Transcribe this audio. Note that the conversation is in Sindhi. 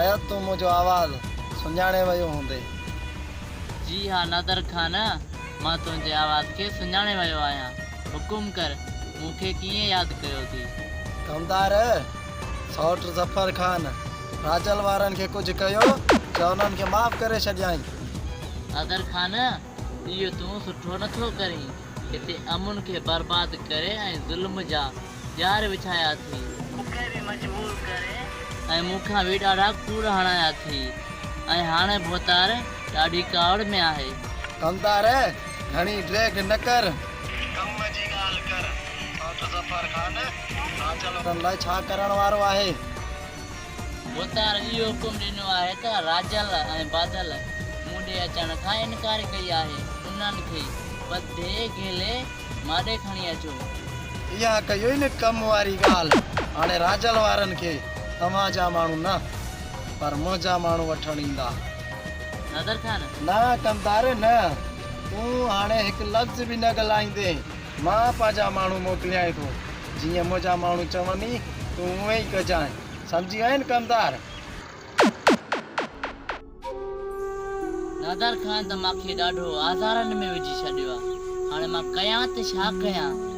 شايد تون منهنجو آواز سڃاڻي ويو هوندين. جي ها نادر خان، مان تنهنجي آواز کي سڃاڻي ويو آهيان. حڪم ڪر، مون کي ڪيئن ياد ڪيو ٿي؟ ڪمدار، سئوٽ ظفر خان، راجل وارن کي ڪجهه ڪيو يا انهن کي معاف ڪري ڇڏيائين؟ نادر خان، اهو تون سٺو نه ٿو ڪرين. هتي امن کي برباد ڪري ۽ ظلم جا ڄار وڇايا اٿئي. مون کي به مجبور ڪري ۽ مون کان به ڏاڍا ڪوڙ هڻايا اٿئي ۽ هاڻي ڀوتار ڏاڍي ڪاوڙ ۾ آهي. ڪمدار، گهڻي ڊيگهه نه ڪر. ڪم جي ڳالهه ڪر. سئوٽ ظفر خان راجل وارن لاء ڇا ڪرڻ وارو آهي؟ ڀوتار اهو حڪم ڏنو آهي ته راجل ۽ بادل مون ڏي اچڻ کان انڪار ڪئي آهي، انهن کي ٻڌي گهلي ماڏي کڻي اچو. اها ڪيو ئي نه ڪم واري ڳالهه. هاڻي راجل وارن کي توهان جا ماڻهو نه پر منهنجا ماڻهو وٺڻ ايندا. نظر خان! نه ڪمدار نه، تون هاڻي هڪ لفظ به نه ڳالهائيندين. مان پنهنجا ماڻهو موڪليانء ٿو. جيئن منهنجا ماڻهو چوني، تون اونئين ئي ڪجانء. سمجهي وئين ڪمدار؟ نادر خان ته مان کي ڏاڍو آزارن ۾ وجهي ڇڏيو آ. هاڻي مان ڪيان ته ڇا ڪيان؟